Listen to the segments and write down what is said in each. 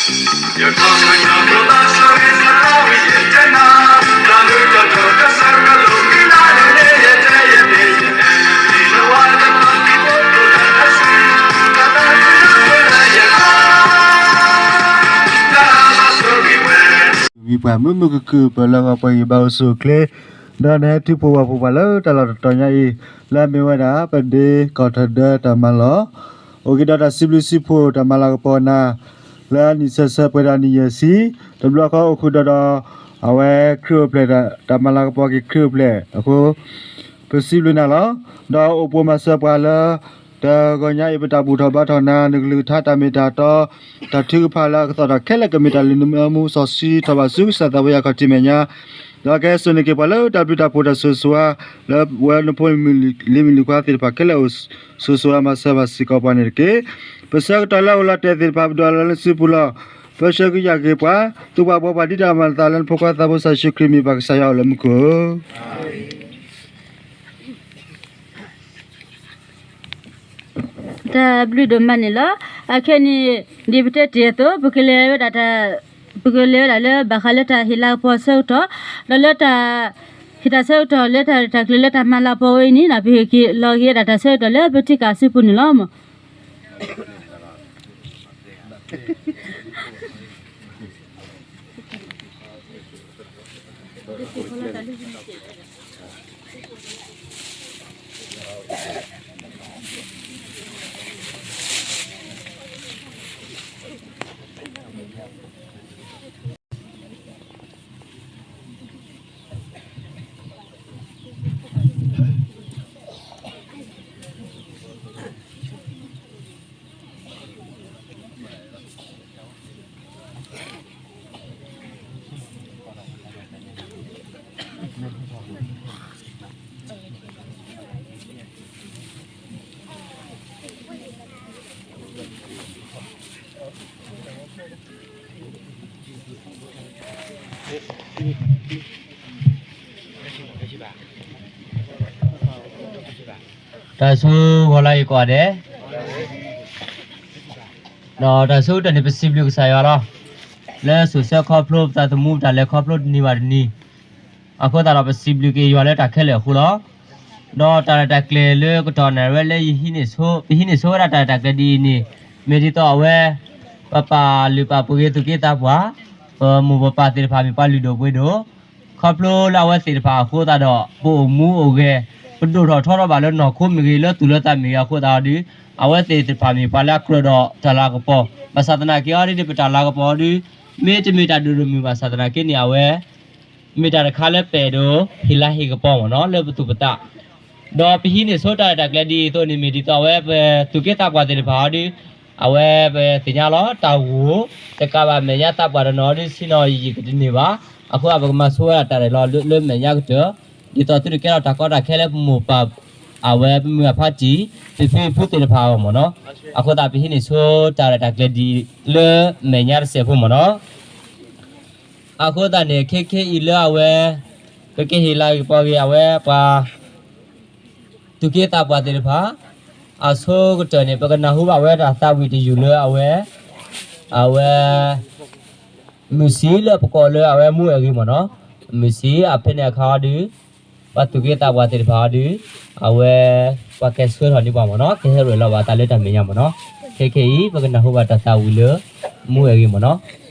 မံၤပှၤမုာ်မုာ်ခုၣ်ခုၣ် ပလၢဂီၤပှဲၤဂံၢ်ဘါအိၣ်ဆူၣ်အိၣ်ချ့, ဒီးနဟဲထံၣ်ပှၤဖှီၣ်ပှၤလၢတၢ်လီၢ်တတီၤညါအံၤ လၢအမ့ၢ်ဝဲဒၣ် ပဒ့ကီၢ်ထၢၣ်ဒၢတၢ်မၤလီၢ်, အိၣ်က့ၤဒီးတၢ်စံးဘျုးစံးဖှိၣ်တၢ်မၤလၤကပီၤနၤ လၢအနံၣ်ဆၢဆၢပှဲၤဒီးနံၣ်ယဲၢ်ဆံ, တဘျီဃီအိၣ်ဃုာ်ဒီးဒီး အဝဲခရံာ်အိၣ်ဖျဲၣ် တၢ်မၤလၤကပီၤက့ၤခရံာ်အိၣ်ဖျဲၣ်အဃိ ပစံးဘျုးနၤလီၤ. ဒီးအိၣ်ပိာ်မၤစၢၤပှၤလၢ တဂီၤညါအံၤ ပတၢ်ဘူၣ်ထီၣ်ဘါထီၣ်နၤ နကလုၢ်ကထါတၢ်မ့ၢ်တၢ်တီ တၢ်ထုကဖၣ်လၢအကသီၣ်ထီၣ်ခဲလၢာ် ကမ့ၢ်တၢ်လုၢ်မူစီဆှံထီၣ်ဘၣ်ဆူကစၢ်သးပှၢ်ယွၤခီၣ်ထံးမဲာ်ညါ, ဒီးကဟဲစိာ်န့ၢ်က့ၤပှၤလၢတၢ်ဘျုးတၢ်ဖှိၣ်တၢ်ဆိၣ်ဂ့ၤဆိၣ်ဝါ လၢပဝဲနဖိလံၤမုၣ်လံၤခွါသ့ၣ်တဖၣ်ခဲလၢာ်အိၣ်ဆိၣ်ဂ့ၤဆိၣ်ဝါမၤစၢၤဘၣ်စ့ၢ်ကီးပှၤန့ၣ်တက့ၢ်. ပဆၢကတီၢ်လၢအိၣ်လီၤတဲာ်သ့ၣ်တဖၣ် ပဒွးလီၤလၢနစုပူၤလီၤ. ပဆၢကယာ်က့ၤပှၤ သူပှၤဘှီပှၤဒ်တၢ်မၤနသးလၢနဖိခွါသးဘိစီၤယ့ၣ်ၡူးခရံာ်မံၤ ပကစၢ်ယွၤအိၣ်လၢမူခိၣ် တၢ်ဘျုးဒိၣ်မးန့ၣ်လီၤ. အခဲအံၤန့ၣ် ဒ်ပတဲတ့ၢ်အသိး ပကလဲၤဝဲဒၣ်တၢ် ပကလဲၤဝဲဒၣ်လၢဘၣ်ဃးလၢတၢ်ဟ့ၣ်လၤကပီၤအဆၢကတီၢ်, ဒီးလၢတၢ် ဟ့ၣ်တၢ်ဆၢကတီၢ်လၢတၢ်ရဲၣ်တၢ်ကျဲၤလၢတၢ်မၤလၤကပီၤဝဲအံၤန့ၣ် ပဟ့ၣ်က့ၤလီၤက့ၤဝဲဒၣ်တၢ်ဆၢကတီၢ်လၢပထံကၢ်စုပူၤန့ၣ်လီၤ. တၢ်ဆိၣ်ဂ့ၤလၢယကိးဂၤဒဲး, ဒီးတၢ်ဆိၣ်ဂ့ၤတၢ်န့ၣ် ပစံးဘျုးကစၢ်ယွၤလီၤ. လၢစိၤဆၢခီဖျိပသးသမူပတၢ်လဲၤခီဖျိတနံၤဘၣ်တနံၤ, အဃိသတးဒီးပစံးဘျုးက့ၤယွၤလၢတၢ်ခဲလၢာ်အဃိလီၤ. ဒီးတၢ်ရဲၣ်တၢ်ကျဲၤလၢကတီၢ်နၣ်ရံၣ်ဝဲလၢယဟံးန့ၢ်ဆိ, ပဟံးန့ၢ်ဆိဝဲဒၣ်တၢ်ရဲၣ်တၢ်ကျဲၤဒ်အံၤန့ၣ်, မ့ၢ်ဒ်သိးအဝဲ ပပာ်လုၢ်ပာ်ပှ့ၤက့ၤသူၣ်က့သးပှၢ်, ပမိၢ်ပပၢ်သ့ၣ်တဖၣ်မ့ၢ်ပှၤလုၢ်ဒိၣ်ပှ့ၤဒိၣ်, ခီဖျိလၢအဝဲသ့ၣ်တဖၣ်အဃိသတးဒီး ပအိၣ်မူအိၣ်ဂဲၤ, ပဒိၣ်ထီၣ်ထီထီၣ်ဘၣ်လၢနီၢ်ခိမ့ၢ်ဂ့ၤ, လၢသူၣ်လၢသးမ့ၢ်ဂ့ၤအဃိသတးဒီး, အဝဲသ့ၣ်တဖၣ်မ့ၢ်ပှၤလၢအကြၢးဒီးတၢ်လၤကပီၤ, ဘၣ်ဆၣ်သနာ်က့အီၤဒ်န့ၣ် ပတၢ်လၤကပီၤအီၤဒီး မ့တမ့ၢ်တၢ်ဒိၣ်ဒိၣ်မုၢ်မုၢ်ဘၣ်ဆၣ်သနာ်က့န့ၣ် အဝဲ မ့ၢ်တၢ်တခါလၢပအဲၣ်ဒိးဟ့ၣ်လၤဟ့ၣ်ကပီၤမ့ၢ်နီၤ လၢပသူၣ်ပသး, ဒီးပဟံးန့ၢ်ဆိတၢ်ရဲၣ်တၢ်ကျဲၤဒ်အံၤအသိးန့ၣ် မ့ၢ်ဒ်သိးအဝဲပသူၣ်က့သးပှၢ်သ့ၣ်တဖၣ်အီၤဒီး အဝဲပသ့ၣ်ညါလီၤ တၢ်ဂိၢ်တကးဘၣ်မဲာ်ညါသးပှၢ်တနီၤဒီး ဆ့ၣ်နီၤယံာ်ယံာ်ကတန့ၢ်ဘၣ်, အဃိသတးပကမၤဆိဝဲဒၣ်တၢ်ရဲၣ်လီၤ လၢမဲာ်ညါကတၢၢ်, ဒ်သိးသုတကဲထီၣ်တၢ်ကီတၢ်ခဲလၢပမိၢ်ပၢ် အဝဲပမုၢ်အဖါတံၢ် ပဖံပဖုသ့ၣ်တဖၣ်အဂီၢ်မ့ၢ်နီၤ, အဃိသတးပဟံးန့ၢ်ဆိတၢ်ရဲၣ်တၢ်ကျဲၤဒ်အံၤလၢမဲာ်ညါတစဲးဖိမ့ၢ်နီၤ. အဃိသတးန့ၣ် ခဲခဲအံၤလၢအဝဲ ပကဟ့ၣ်လၤကပီၤက့ၤအဝဲပှၤ သူၣ်က့သးပှၢ်သ့ၣ်တဖၣ် အဆိကတၢၢ်န့ၣ် ပကနၢ်ဟူဘၣ်ဝဲတၢ်သးဝံၣ်တယုၢ်လၢအဝဲ အဝဲ မုၢ်ဆံးလၢပကိးလၢအဝဲမူအဲၣ်ဂ့ၤမ့ၢ်နီၤ, မုၢ်ဆံးအဖဲန့ၣ်အခါအီၤဒီး ပှၤသူၣ်က့သးပှၢ်သ့ၣ်တဖၣ်အီၤဒီး အဝဲ ပှၤကဲဆှၢထီၣ်န့ၢ်ပှၤမ့ၢ်နီၤ, ကဟဲရဲၣ်လီၤဘၣ်သးလၢတၢ်မဲာ်ညါမ့ၢ်နီၤ, ခဲခဲအံၤ ပကနၢ်ဟူဘၣ်တၢ်သးဝံၣ်လၢ မူအဲၣ်ဂ့ၤမ့ၢ်နီၤ.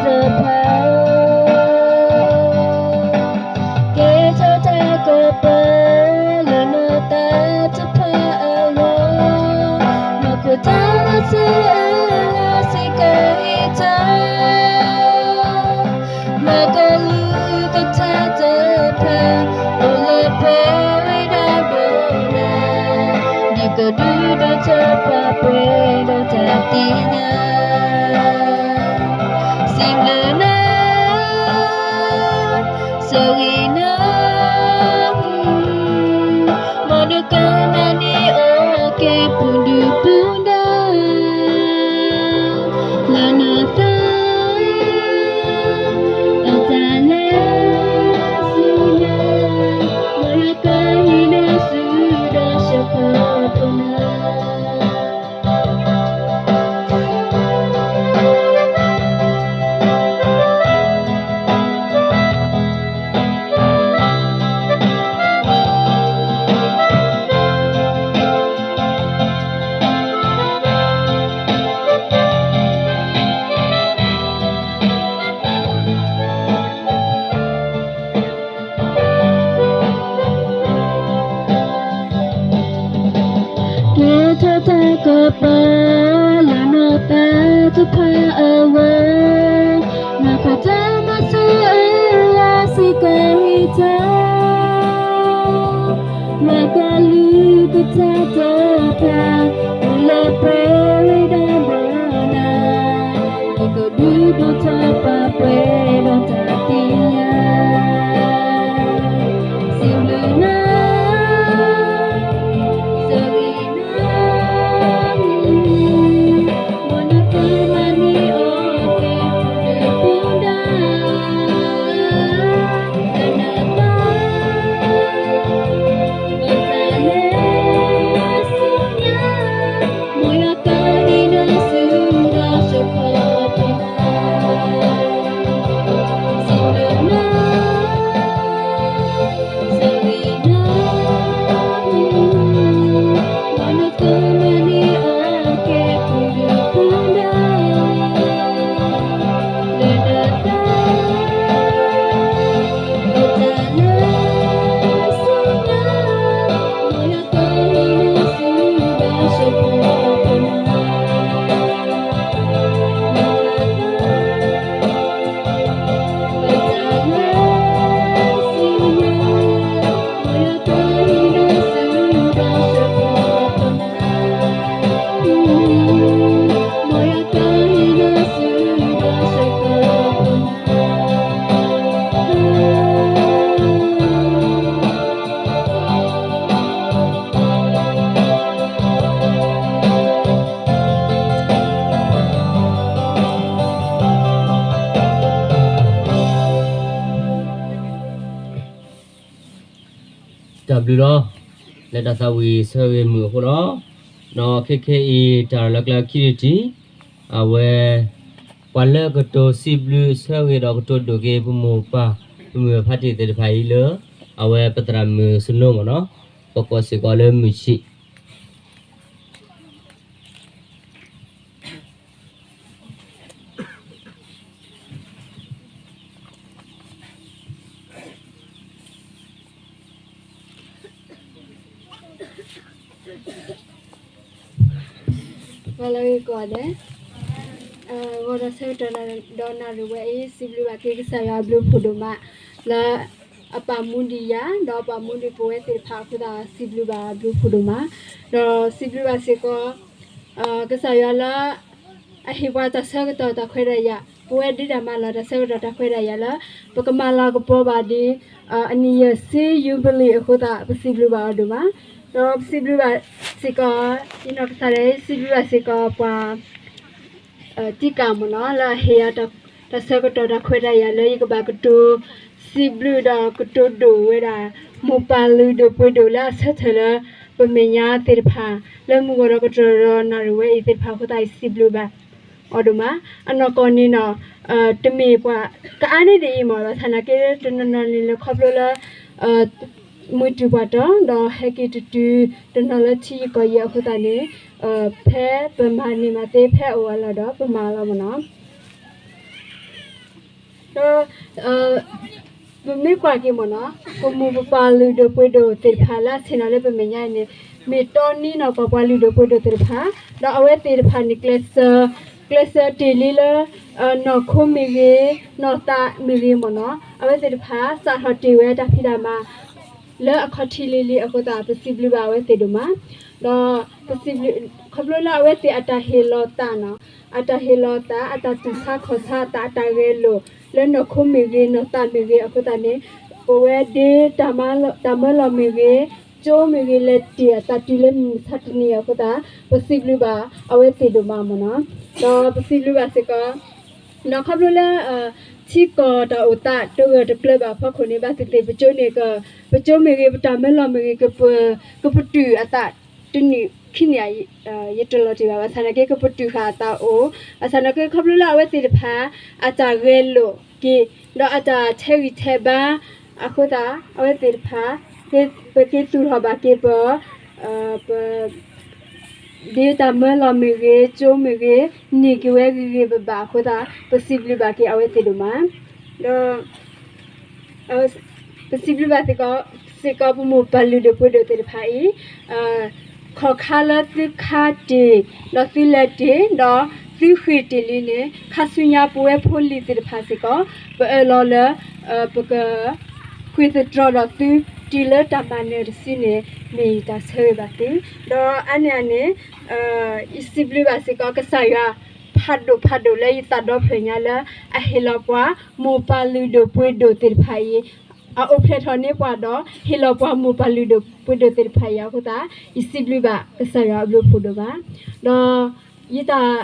တဖၣ်, ကဲထီၣ်တၢ်ကပီၤလၢနီၢ်သးတဖၣ်အဂီၢ်, နီၢ်ခိတၢ်မၤစၢၤအဂီၢ်စ့ၢ်ကီးဟ့ၣ်တၢ်, မၤကလုၢ်ကထါတဖၣ် အိၣ်လၢပှဲၤဝဲဒၣ်ဒီးနၤ, ဒ်ကဒုးဒိၣ်ထီၣ်ပှၤပှဲၤဒီးတၢ်သ့ၣ်ညါ, စံးဘျုးနၤ, ဆိၣ်ဂ့ၤနၤ, မ်နကမၤန့ၢ်အီၣ်က့ၤပူၤဒုၣ်ပူၤဒါ လၢနီၢ်သး အတၢ်လဲၤဆူညါ, မ်ယွၤကဟံးန့ၢ်ဆူဒီးဆှၢခီဖျိနၤ. ကဲထီၣ်တၢ်ကပီၤလၢနီၢ်သးတဖၣ်အဂီၢ်, နီၢ်ခိတၢ်မၤစၢၤအဂီၢ်စ့ၢ်ကီးဟ့ၣ်တၢ်, မၤကလုၢ်ကထါတဖၣ် အိၣ်လၢပှဲၤဝဲဒၣ်ဒီးနၤ, ဒ်ကဒုးဒိၣ်ထီၣ်ပှၤပှဲၤဒီးတၢ်သ့ၣ်ညါ, စံးဘျုးနၤ, ဆိၣ်ဂ့ၤနၤ, မ်နကမၤန့ၢ်အီၣ်က့ၤပူၤဒုၣ်ပူၤဒါ လၢနီၢ်သး တၢ်ဘျုးလီၤ. လၢတၢ်သးဝံၣ်ဆၢဂ့ၤမုာ်အဃိလီၤ. ဒီးခဲခဲအံၤ တၢ်လီၢ်ကျဲခံတထံၣ်, အဝဲ ပှၤလၢကတိၤစံးဘျုးဆၢဂ့ၤဒီးကတိၤဒိၣ်က့ၤ ပမိၢ်ပၢ် ပမုၢ်ဖးတံၢ်သ့ၣ်တဖၣ်အံၤလၢ အဝဲပသရၣ်မုၣ်စနိမ့ၢ်နီၤ, ပကိးစ့ၢ်ကီးလၢမုၢ်ဆံး ဂီၤလၢဂ့ၤကိးဂၤဒဲး, ဂီၤဒီးဆၢကတီၢ်ဒီနၣ်ရံၣ်ဝဲအံၤ စံးဘျုးဘၣ်က့ၤကစၢ်ယွၤအဘျုးဖးဒိၣ်မး လၢအပာ်မူဒံးယၤ ဒီးအပာ်မူဒံးပဝဲသ့ၣ်တဖၣ်အဃိသတး စံးဘျုးဘၣ်အဘျုးဖးဒိၣ်မး, ဒီးစံးဘျုးဘၣ်စ့ၢ်ကီး ကစၢ်ယွၤလၢ အဟ့ၣ်ပှၤတၢ်ဆၢကတီၢ်တၢ်ခွဲးတၢ်ယာ်, ပဝဲဒၣ်တၢ်မၤလီၤတၢ်ဆၢကတီၢ်တၢ်ခွဲးတၢ်ယာ်လၢ ပကမၤလၤကပီၤဘၣ်ဒ် အနံၣ်ယဲၢ်ဆံ ယူဘလံၤအဃိသတး ပစံးဘျုးဘၣ်အီၤဒိၣ်မး, ဒီးပစံးဘျုးဘၣ်စ့ၢ်ကီး ယနီၢ်ကစၢ်ဒၣ်အံၤ စံးဘျုးဘၣ်စ့ၢ်ကီးပှၤ တံကၢ်မ့ၢ်နီၤ လၢအဟ့ၣ်ယၤ တၢ်ဆၢကတီၢ်တၢ်ခွဲးတၢ်ယာ်လၢယကဘၣ်ကတိၤ စံးဘျုးဒီးကတိၤဒိၣ်ဝဲဒၣ် မိၢ်ပၢ်လုၢ်ဒိၣ်ပှ့ၤဒိၣ်လၢအဆၢထၢၣ်လၢ ပမဲာ်ညါသ့ၣ်တဖၣ် လၢမုၢ်ဂီၤဒီးကတီၢ်ဒီးနၣ်ရံၣ်ဝဲအံၤသ့ၣ်တဖၣ်အဃိသတး ယစံးဘျုးဘၣ်အီၤဒိၣ်မး, အနီၢ်ကီၢ်န့ၣ်နီၤ တမ့ၢ်ပှၤ ကအါန့ၢ်ဒ်အံၤမ့ၢ် ဘၣ်ဆၣ်နာ်က့ တနီၤနီၤန့ၣ်လၢခီဖျိလၢ မုၢ်တုၤပှၤတီၤ ဒီးဟဲက့ၤတတုၤ တနီၤလၢထံယံၤကီၢ်ယံၤအဃိသတးန့ၣ် ဖဲပမၤန့ၢ်မၤသ့ဖဲအအိၣ်အလီၢ်ဒီး ပမၤအလီၢ်မ့ၢ်နီၤ. ဒီး ပမ့ၢ်ကွၢ်က့ၤမ့ၢ်နီၤ ပမိၢ်ပပၢ်လုၢ်ဒိၣ်ပှ့ၤဒိၣ်သ့ၣ်တဖၣ်လၢအဆ့ၣ်နီၤလၢပမဲာ်ညါအံၤန့ၣ် မ့ၢ်တီနံနီၢ်ကီၢ်ပှၤလုၢ်ဒိၣ်ပှ့ၤဒိၣ်သ့ၣ်တဖၣ် ဒီးအဝဲသ့ၣ်တဖၣ်န့ၣ် ကျဲးစၢးတ့ၢ်လံလၢ နီၢ်ခိမ့ၢ်ဂ့ၤ နီၢ်သးမ့ၢ်ဂ့ၤမ့ၢ်နီၤ အဝဲသ့ၣ်တဖၣ် စးထီၣ်တ့ၢ်ဝဲတၢ်ဖံးတၢ်မၤ လၢအခီၣ်ထံးလံၤလံၤအဃိသတး ပစံးဘျုးဘၣ်အဝဲသ့ၣ်ဒိၣ်မး, ဒီး ခီဖျိလၢအဝဲသ့ၣ်အတၢ်ဟ့ၣ်လီၤသးနီၤ, အတၢ်ဟ့ၣ်လီၤသး အတၢ်တူၢ်ဆါခီၣ်ဆါသး အတၢ်ဂဲၤလိာ် လၢနီၢ်ခိမ့ၢ်ဂ့ၤ နီၢ်သးမ့ၢ်ဂ့ၤအဃိသတးန့ၣ် ပဝဲဒ့ တၢ်မၢလီၤမ့ၢ်ဂ့ၤ ကၠိမ့ၢ်ဂ့ၤ လဲၤတ့ၢ်အသးတုၤလၢမုၢ်မဆါတနံၤအဃိသတး ပစံးဘျုးဘၣ်အဝဲသ့ၣ်ဒိၣ်မးမ့ၢ်နီၤ, ဒီးပစံးဘျုးဘၣ်စ့ၢ်ကီး ဒီးခီဖျိလၢ ထံကီၢ်တၢ်အိၣ်သးတဂၢၢ်တကျၢၤဘၣ်အဖီခိၣ်န့ၣ် ဘၣ်သ့ၣ်သ့ၣ် ပကၠိန့ၣ် ပကၠိမ့ၢ်ဂ့ၤ ပတၢ်မၢလီၤမ့ၢ်ဂ့ၤ ကပတုာ်အသးတနံၣ်ခံနံၣ် ယတလီၤတံၢ်ဘၣ် ဘၣ်ဆၣ်သနာ်က့ ကပတုာ်ဃာ်အသးအိၣ် ဘၣ်ဆၣ်သနာ်က့ ခီဖျိလၢအဝဲသ့ၣ်တဖၣ် အတၢ်ဂဲၤလိာ်က့ၤ ဒီးအတၢ်ထဲးဂံၢ်ထဲးဘါအဃိသတး အဝဲသ့ၣ်တဖၣ် ပက့ၤသူၣ်ထီၣ်ဘၣ်က့ၤပ ပ ဒ့တၢ်မၢလီၤမ့ၢ်ဂ့ၤ ကၠိမ့ၢ်ဂ့ၤ န့ၢ်က့ၤဝဲဂ့ၤဂ့ၤဘၣ်ဘၣ်အဃိသတး ပစံးဘျုးဘၣ်က့ၤအဝဲသ့ၣ်ဒိၣ်မး, ဒီး ပစံးဘျုးဘၣ်စ့ၢ်ကီး စ့ၢ်ကီးပမိၢ်ပပၢ်လုၢ်ဒိၣ်ပှ့ၤဒိၣ်သ့ၣ်တဖၣ်အံၤ ခီၣ်ခါလၢသုခါတ့ၢ် ဒီးသုလဲၤတ့ၢ် ဒီးသုဃ့ၢ်တ့ၢ်လံန့ၣ် ခါဆူညါပဝဲဖိလံၤသ့ၣ်တဖၣ်စ့ၢ်ကီး ပအၢၣ်လီၤလၢ ပက ဃ့ၢ်သတြီၤဒီးသု တုၤလၢတၢ်မၤနၢၤတစုန့ၣ် မ့ၢ်ယတၢ်ဆၢဂ့ၤဘၣ်သု, ဒီးအါန့ၢ်အန့ၣ် ယစံးဘျုးဘၣ်စ့ၢ်ကီး ကစၢ်ယွၤ ဖးဒိၣ်ဖးဒိၣ်လၢယသးဒီဖျၢၣ်ညါလၢ အဟ့ၣ်လီၤပှၤ မိၢ်ပၢ်လုၢ်ဒိၣ်ပှ့ၤဒိၣ်သ့ၣ်တဖၣ်အံၤ အအိၣ်ဖျဲၣ်ထီၣ်န့ၢ်ပှၤဒီး ဟ့ၣ်လီၤပှၤမိၢ်ပၢ်လုၢ်ဒိၣ်ပှ့ၤဒိၣ်သ့ၣ်တဖၣ်အံၤအဃိသတး ယစံးဘျုးဘၣ်ကစၢ်ယွၤအဘျုးအဖှိၣ်ဒိၣ်မး, ဒီး ယတၢ်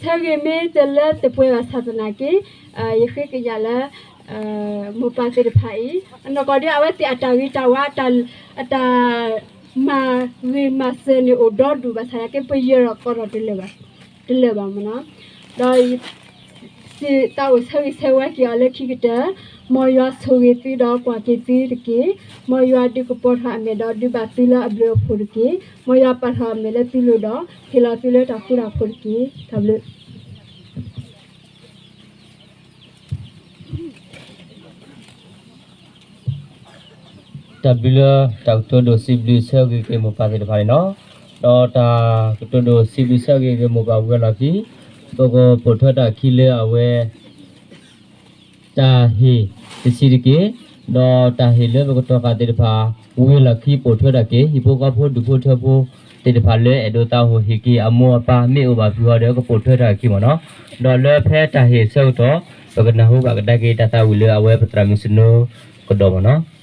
ဆၢဂ့ၤမ့ၢ်တလၢတပှဲၤဘၣ်ဆၣ်သနာ်က့ ယဃ့ကညးလၢ မိၢ်ပၢ်သ့ၣ်တဖၣ်အံၤ အနီၢ်ကီၢ်ဒ်အဝဲသ့ၣ်အတၢ်ဂ့ၤတၢ်ဝါ အတၢ်မၤဂ့ၤမၤစၢၤန့ၣ်အိၣ်ဒီဒူၣ်ဘၣ်ဆၣ်သနာ်က့ ပယၢၤထီၣ်ကီထီၣ်တလၢာ်ဘၣ်မ့ၢ်နီၤ, ဒီး စံးသးအိၣ်ဆၢဂ့ၤဆၢဝါက့ၤအီၤလၢခံကတၢၢ်, မ်ယွၤဆိၣ်ဂ့ၤသုဒီးကွၢ်က့ၤသုတက့ၢ်. မ်ယွၤဒုးကပီၤထီၣ်အမဲာ်ဒီးဒုးဘၣ်သုလၢအဘျုးအဖှိၣ်တက့ၢ်. မ်ယွၤပာ်ထီၣ်အမဲာ်လၢသုလိၤဒီး ဟ့ၣ်လီၤသုလၢတၢ်ဃူတၢ်ဖိးတက့ၢ်. တၢ်ဘျုး တၢ်ဘျုးလၢတၢ်ကတိၤဒိၣ်စံးဘျုးဆၢဂ့ၤက့ၤမိၢ်ပၢ်သ့ၣ်တဖၣ်န့ၣ်လီၤ. ဒီးတၢ်ကတိၤဒိၣ်စံးဘျုးဆၢဂ့ၤက့ၤမိၢ်ပၢ်ဝံၤအလီၢ်ခံ ပကပိာ်ထွဲတၢ်ခံလၢအဝဲ တၢ်ဟ့ၣ်တဆံးတက့ၢ်. ဒီးတၢ်ဟ့ၣ်လၢပကတီၤဃာ်သ့ၣ်တဖၣ် ဝံၤအလီၢ်ခံပိာ်ထွဲတၢ်က့ၤ ဟံၣ်ဖိဃီဖိဒူၣ်ဖိထၢဖိသ့ၣ်တဖၣ်လၢအဲၣ်ဒိးသးဟ့ၣ်က့ၤအမိၢ်အပၢ်မ့ၢ်အိၣ်ဘၣ်ဖုးအီၤဒီး ကပိာ်ထွဲတၢ်ခံမ့ၢ်နီၤ. ဒီးလၢဖဲတၢ်ဟ့ၣ်အဆၢကတီၢ် ပကနၢ်ဟူဘၣ်ကဒါက့ၤတၢ်သးဝံၣ်လၢအဝဲပသရၣ်မုၣ်စနိကဒီးမ့ၢ်နီၤ.